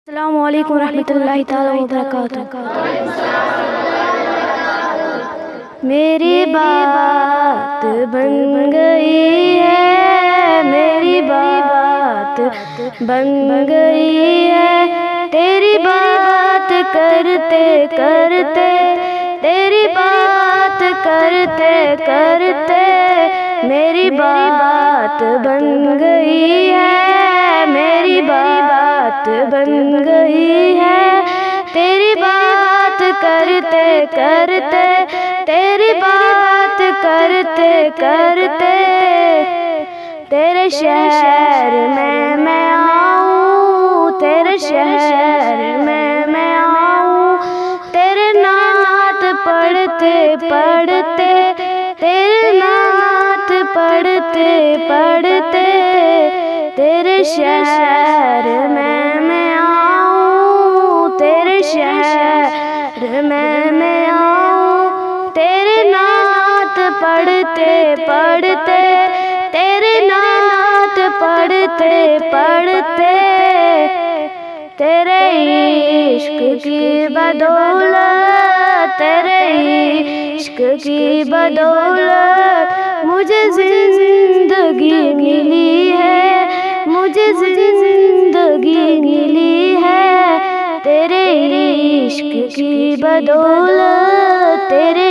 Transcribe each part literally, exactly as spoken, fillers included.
السلام علیکم ورحمۃ اللہ تعالی وبرکاتہ۔ میری بات بن گئی ہے، میری بات بن گئی ہے، تیری بات کرتے کرتے، تیری بات کرتے کرتے، میری بات بن گئی ہے، میری بات بن گئی ہے، تیری بات کرتے کرتے، تیری بات کرتے کرتے، تیرے شہر میں میں آؤں، تیرے شہر میں میں آؤں، تیرے نعت پڑھتے پڑھتے، تیرے نعت پڑھتے پڑھتے، تیرے شہر میں میں آؤں، تیرے شہر میں میں آؤں، تیرے نعت پڑھتے پڑھتے، تیرے نعت پڑھتے پڑھتے، تیرے عشق کی بدولت، تیرے عشق کی بدولت مجھے زندگی ملی ہے، مجھے زندگی ملی ہے، تیرے عشق کی بدولت، تیرے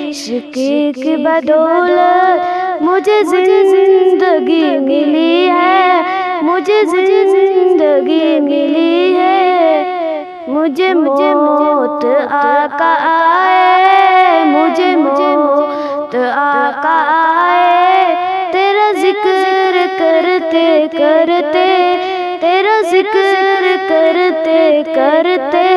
عشق کی بدولت مجھے زندگی ملی ہے، مجھے زندگی ملی ہے۔ مجھے موت آقا آئے، مجھے موت آقا آئے، تیرا ذکر کرتے کرتے، تیرا ذکر کرتے کرتے،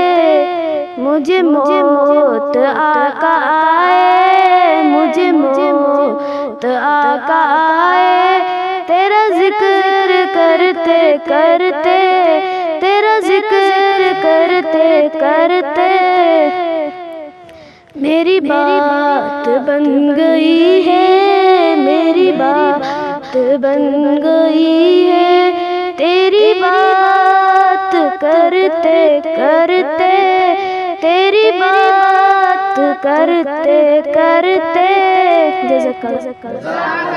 مجھے موت آقا آئے، مجھے موت آقا آئے، تیرا ذکر کرتے کرتے، تیرا ذکر کرتے کرتے، میری بات بن گئی ہے، میری بات بن گئی ہے، تیری بات کرتے کرتے، تیری بات کرتے کرتے، جزاک اللہ۔